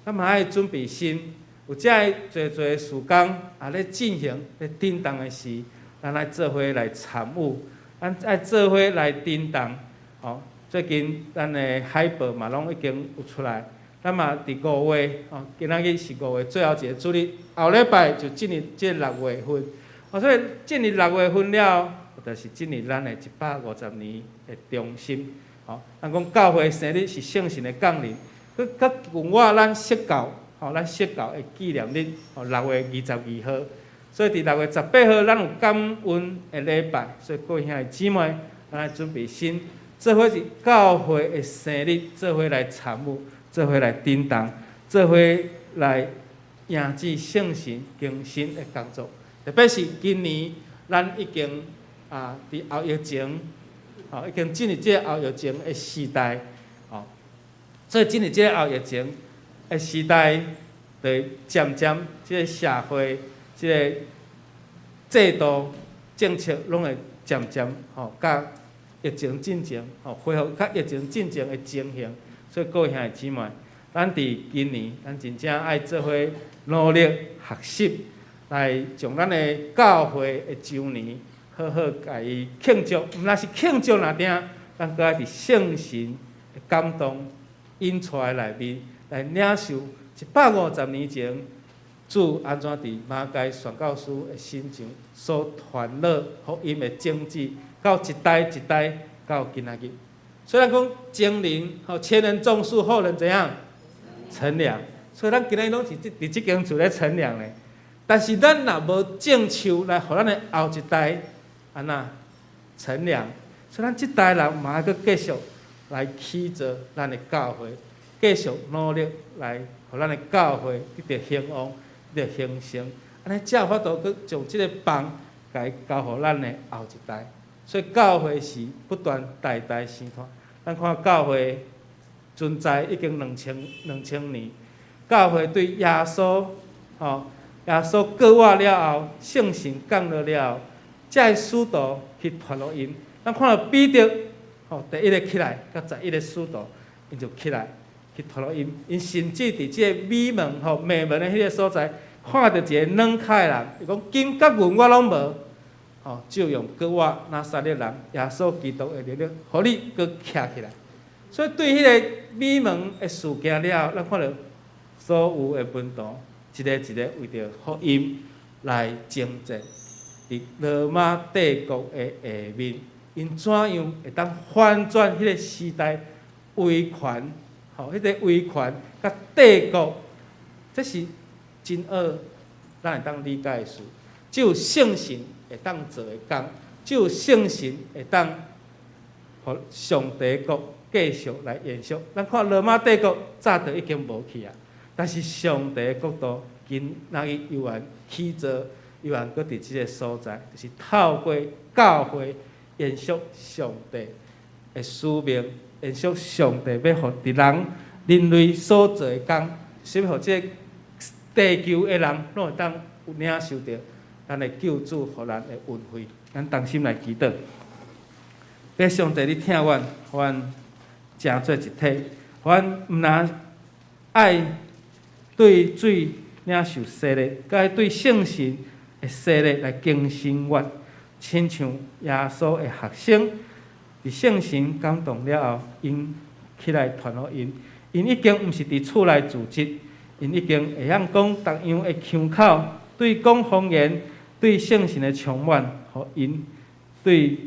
咱嘛愛準備心，有遮的濟濟事工啊咧進行咧振動的時，咱愛做伙來參與，咱愛做伙來振動。吼，最近咱的海報嘛攏已經有出來，咱嘛佇五月，吼，今仔日是五月最後一个主日，後禮拜就進入這六月份，哦，所以進入六月份了後，就是進入咱的150年的中心。吼，咱講教會生日是聖神的降臨，閣閣另外咱釋教，吼，咱釋教的紀念日，吼，6月22號，所以佇6月18號，咱有感恩的禮拜，所以各位兄弟姊妹，咱愛準備心，做伙是教會的生日，做伙來參與，做伙來振動，做伙來迎接聖神更新的工作。特別是今年，咱已經啊，佇後疫情，吼，已經進入這個後疫情的時代，吼，所以進入這個後疫情的時代，就漸漸這個社會、這個制度、政策，攏會漸漸吼，佮疫情進前，吼，恢復較疫情進前的情形。所以各位兄弟姊妹，咱佇今年，咱真正愛做伙努力學習，來將咱的教會的週年好好共伊慶祝。毋但是慶祝爾定，咱閣愛佇聖神的感動引帶內面來領受150年前主按怎佇馬偕宣教師的身上所傳落福音的種子，到一代一代到今仔日。雖然講前人吼，前人種樹，後人怎樣乘涼。所以咱今仔日攏是佇這間厝咧乘涼咧。但是咱若無種樹來予咱的後一代按怎乘涼，所以咱這代人嘛愛閣繼續來起造咱的教會，繼續努力來予咱的教會得著興旺，得著興盛，按呢才有法度閣將這个棒共伊交予咱的後一代。所以教會是不斷代代相傳。咱看教會存在已經2000年，教會對耶穌吼，耶穌過活了後，聖神降落了後，這个使徒去傳福音。咱看著彼得吼，第一个起來，佮11个使徒，𪜶就起來去傳福音。𪜶甚至佇這个美門吼糜門的彼个所在，看著一个軟跤的人，伊講金佮銀我攏無，吼，就用過活拿撒勒人耶穌基督的能力，予你閣徛起來。所以對彼个美門的事件了後，咱看著所有的門徒一个一个為著福音來征戰，佇羅馬帝國的下面，𪜶怎樣會當翻轉彼个時代威權？吼，彼个威權佮帝國，這是真奧，咱會當理解的事。只有聖神會當做的工，只有聖神會當予上帝國繼續來延續。咱看羅馬帝國早就已經無去啊，但是上帝的國度今仔日猶原起造，猶原閣佇這个所在，就是透過教會延續上帝的使命，延續上帝欲予佇人人類所做的工，是欲予這个地球的人攏會當有領受著咱的救主予咱的恩惠。咱同心來祈禱，父上帝，你疼阮，予阮成做一體，予阮毋但愛對水領受洗禮，閣愛對聖神的洗禮來更新阮，親像耶穌的學生，佇聖神感動了後，𪜶起來傳福音。𪜶已經毋是佇厝內組織，𪜶已經會曉講逐樣的腔口，對講方言，對聖神的充滿，予𪜶對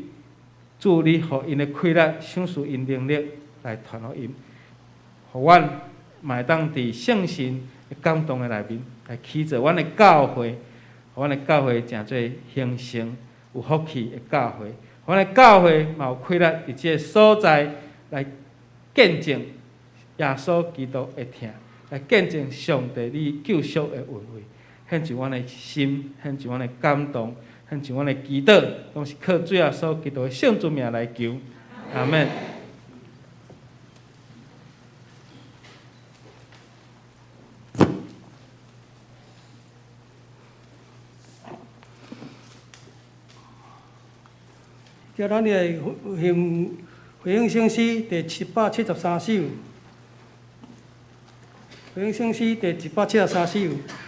主你予𪜶的氣力，賞賜𪜶能力來傳福音，予阮嘛會當佇聖神的感動的內面來起造阮的教會，予阮的教會成做興盛有福氣的教會，予阮的教會嘛有氣力佇這个所在來見證耶穌基督的疼，來見證上帝你救贖的恩惠。獻上阮的心，獻上阮的感動，獻上阮的祈禱，攏是靠主耶穌基督的聖尊名來求，阿門。叫咱來吟回應聖詩第773首，回應聖詩第773首，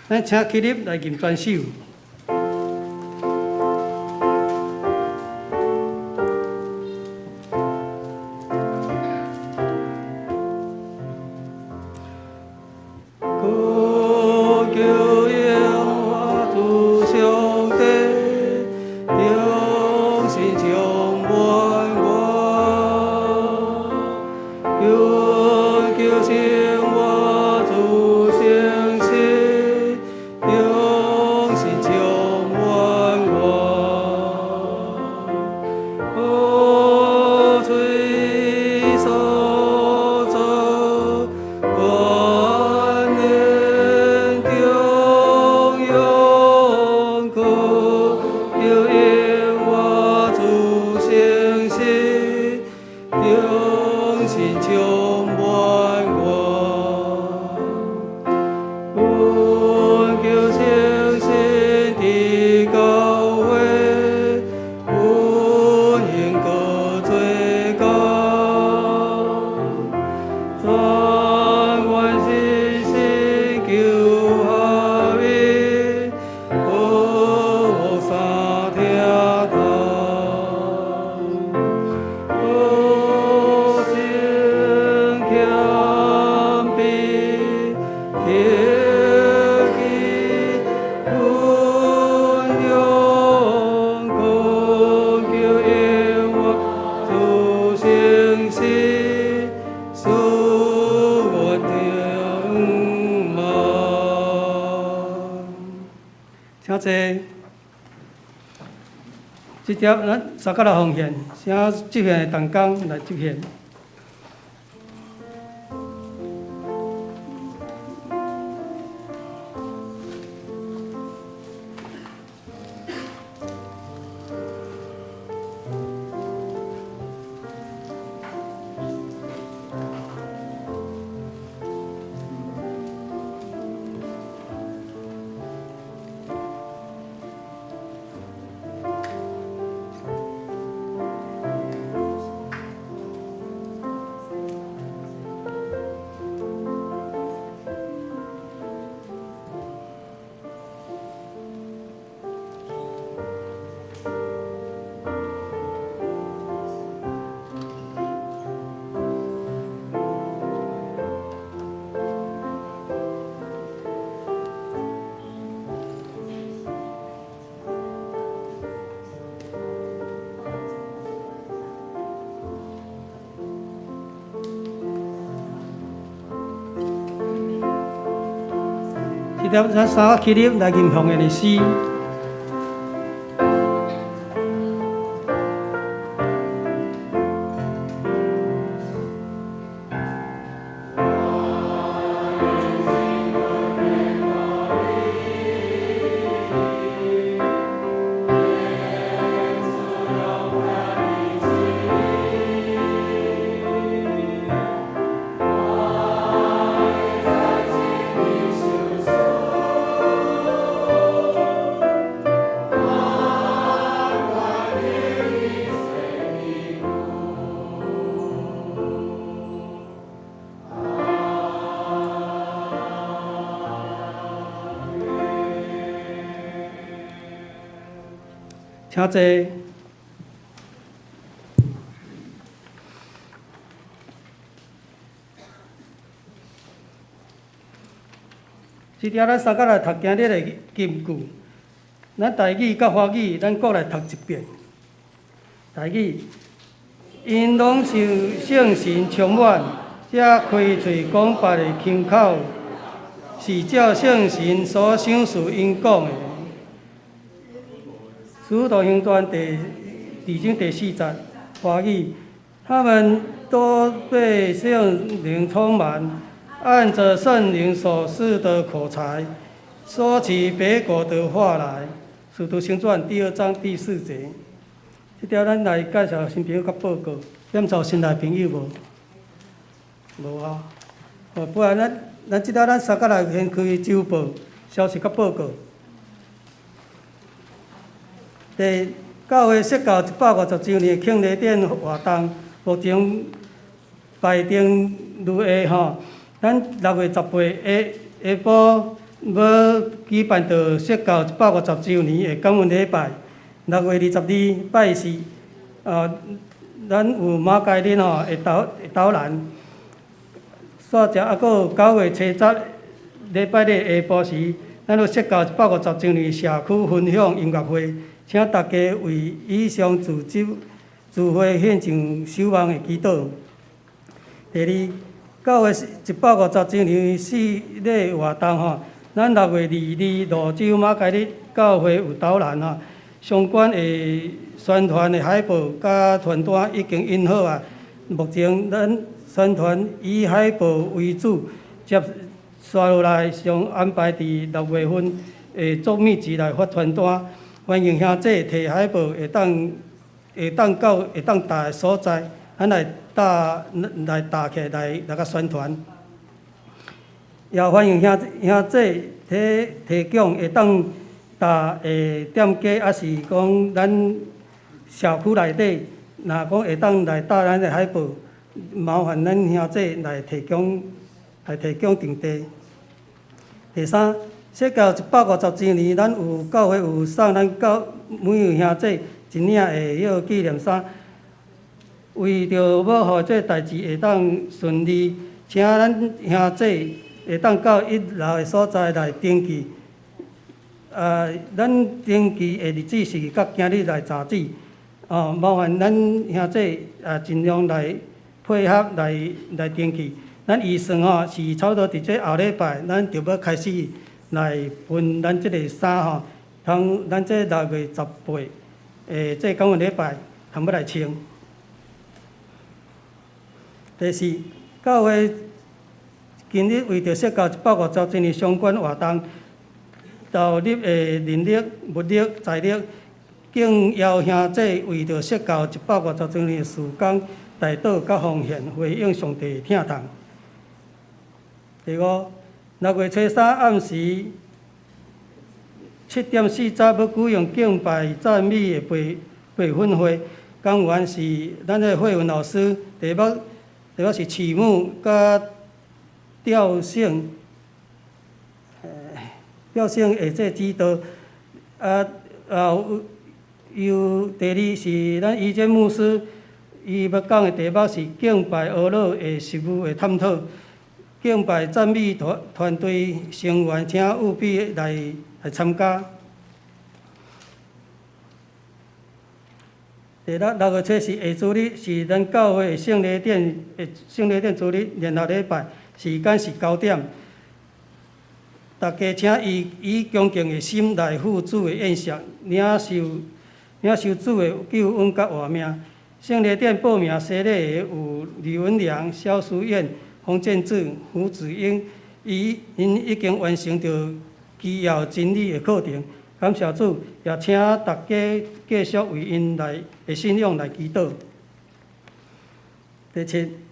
咱請起立來吟全首。求耶和華主上帝，忠心充滿我，求求生活主聖聖，忠心充滿我。哦，喙所作萬年中永久，求耶和華主聖聖，忠心充滿我。懇求聖神的教誨，阮應該做工。全願信心求合一，好三聽頭。好情謙卑，客氣溫良，懇求耶和華主聖聖，賜我聽聞。請坐。這節咱三角來奉獻，請執獻的同工來執獻。這節咱三個起立來吟奉獻的詩。請坐。這節咱三個來讀今日的金句。咱台語佮華語，咱閣來讀一遍。台語，𪜶攏受聖神充滿，才開喙講別的腔口，是照聖神所賞賜𪜶講的。使徒行傳第二章第四節，華語，他們都被聖靈充滿，按著聖靈所賜的口才，說起別國的話來，使徒行傳第二章第四節。這條咱來介紹新朋友佮報告，點數新來朋友無？無啊。哦，不然咱這條咱三個來先開週報消息佮報告。第教會釋教150週年慶禮典活動，目前排程如下吼，咱6月18下下晡欲舉辦著釋教150週年的感恩禮拜。6月22拜四，咱有馬偕日吼會導導覽，煞者猶閣有9月初10禮拜日下晡時，咱有釋教150週年社區分享音樂會，請大家為以上組織聚會獻上守望的祈禱。第二，教會150週年洗禮活動吼，咱6月22蘆洲瑪偕日教會有導覽吼，相關的宣傳的海報佮傳單已經印好啊。目前咱宣傳以海報為主，接紲落來將安排佇六月份會做密集來發傳單，歡迎兄弟提海報會當到會當搭的所在，咱來搭起來來共宣傳。也歡迎兄弟提供會當搭的店家，抑是講咱社區內底，若講會當來搭咱的海報，麻煩咱兄弟來提供場地。第三，釋教150週年，咱有教會有送咱教每位兄弟一領的彼個紀念衫。為著欲予這代誌會當順利，請咱兄弟會當到一樓的所在來登記。咱登記的日子是到今日來截止。哦，麻煩咱兄弟啊，盡量來配合來登記。咱預算吼是差不多佇這後禮拜，咱就欲開始來分咱這个衫吼，通咱這6月18的這感恩禮拜，通欲來穿。第四，教會今日為著釋教150週年相關活動，投入的人力、物力、財力，敬邀兄弟為著釋教150週年的事工代禱佮奉獻，回應上帝的疼痛。第五，6月初三暗時7點40欲舉行敬拜讚美的培訓會，講員是咱的慧文老師，題目是曲目佮調性，調性的這指導。由第二是咱伊堅牧師，伊欲講的題目是敬拜阿樂的實務的探討。敬拜讚美團隊成員，請務必來參加。第六，6月初四下主日是咱教會聖禮典的聖禮典主日聯合禮拜，時間是9點。大家請以恭敬的心來赴主的宴席，領受主的救恩佮活命。聖禮典報名洗禮的有李文良、蕭淑燕、洪建志、胡子英，𪜶已經完成著基要真理的課程。感謝主，也請大家繼續為𪜶來的信仰來祈禱。第七，6月初四下主日聖禮典合堂禮拜結束後，佇禮拜堂舉行著6月22拜四蘆洲瑪偕日的教會導覽訓練，請參與的同工來留步。第八，6月初四下主日下午5點半欲召開著中執會，中執同工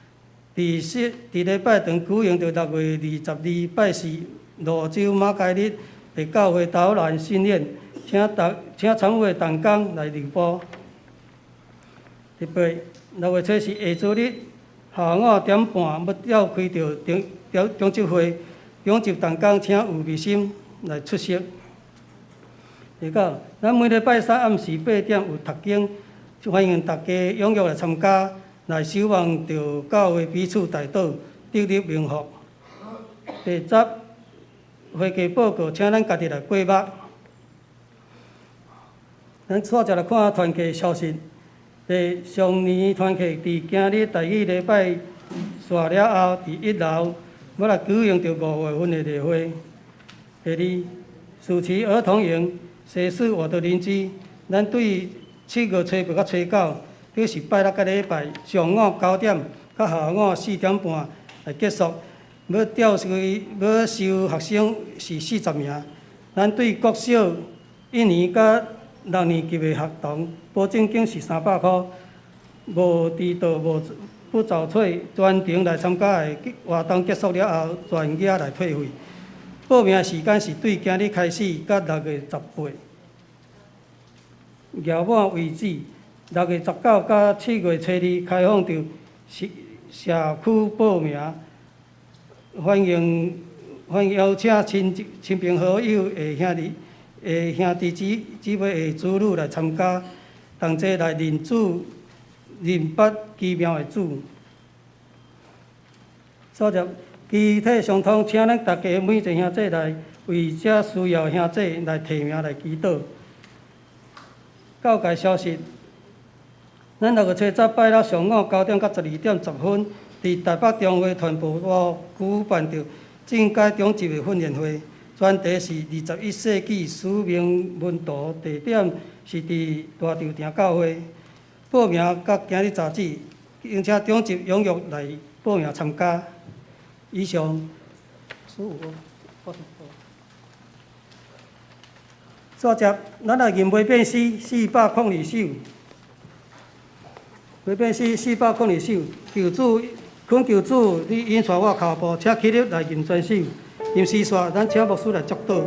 請預備心來出席。第九，咱每禮拜三暗時8點有讀經，歡迎大家踴躍來參加，來守望著教會彼此代禱，得入榮福。第十，會計報告，請咱家己來過目。咱煞接來看團契消息。第上年團契佇今日第二禮拜煞了後，佇一樓欲來舉行著5月份的例會。第二，暑期兒童營，誰是我的鄰居？咱對7月初八佮初九，這是拜六佮禮拜上午9點佮下午4點半，來結束。欲調收欲收學生是40名。咱對國小一年佮六年級的學童，保證金是300箍。無遲到，無不早退，全程來參加的活動結束了後，全額來退費。報名時間是對今日開始到6月18，額滿為止。6月19到7月初2開放佇社社區報名，歡迎歡迎邀請親親朋好友的兄弟的兄弟姊姊妹的子女來參加，同齊來認主、認捌奇妙的主。所以機體相通，請咱大家每一个兄弟來為這需要的兄弟來提名來祈禱。教界消息，咱6月初十拜六上午9點到12點10分，佇台北中華傳播部舉辦著進階長執的訓練會，專題是21世紀使命門徒，地點是佇大稻埕教會。報名到今日截止，並請長執踴躍來報名參加。以上。煞接，咱來吟馬變詩402首。馬變詩402首，求主懇求主，你引帶我跤步，請起立來吟全首。吟詩煞，咱請牧師來祝禱。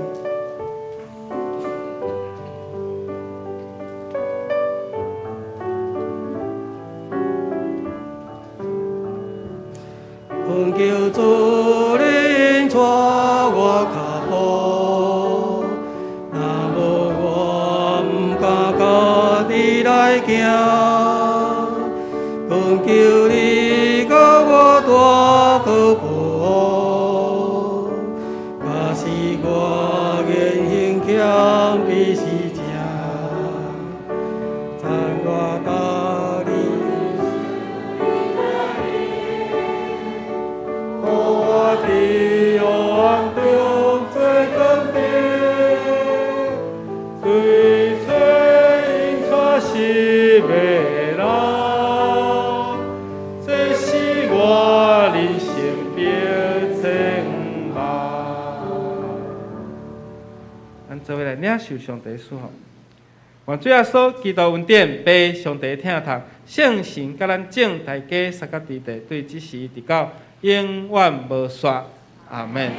懇求主引帶我跤步，若無我毋敢家己來行。懇求你予我大個保護，假使我言行欠比是正，讚我大你。予我佇黑暗中做光燈，對找引帶失迷的人，這是我人生必前望。咱做伙來領受上帝賜福。願主耶穌基督恩典，父上帝疼痛，聖神佮咱眾大家相佮佇地，對這時直到永遠無煞。阿門。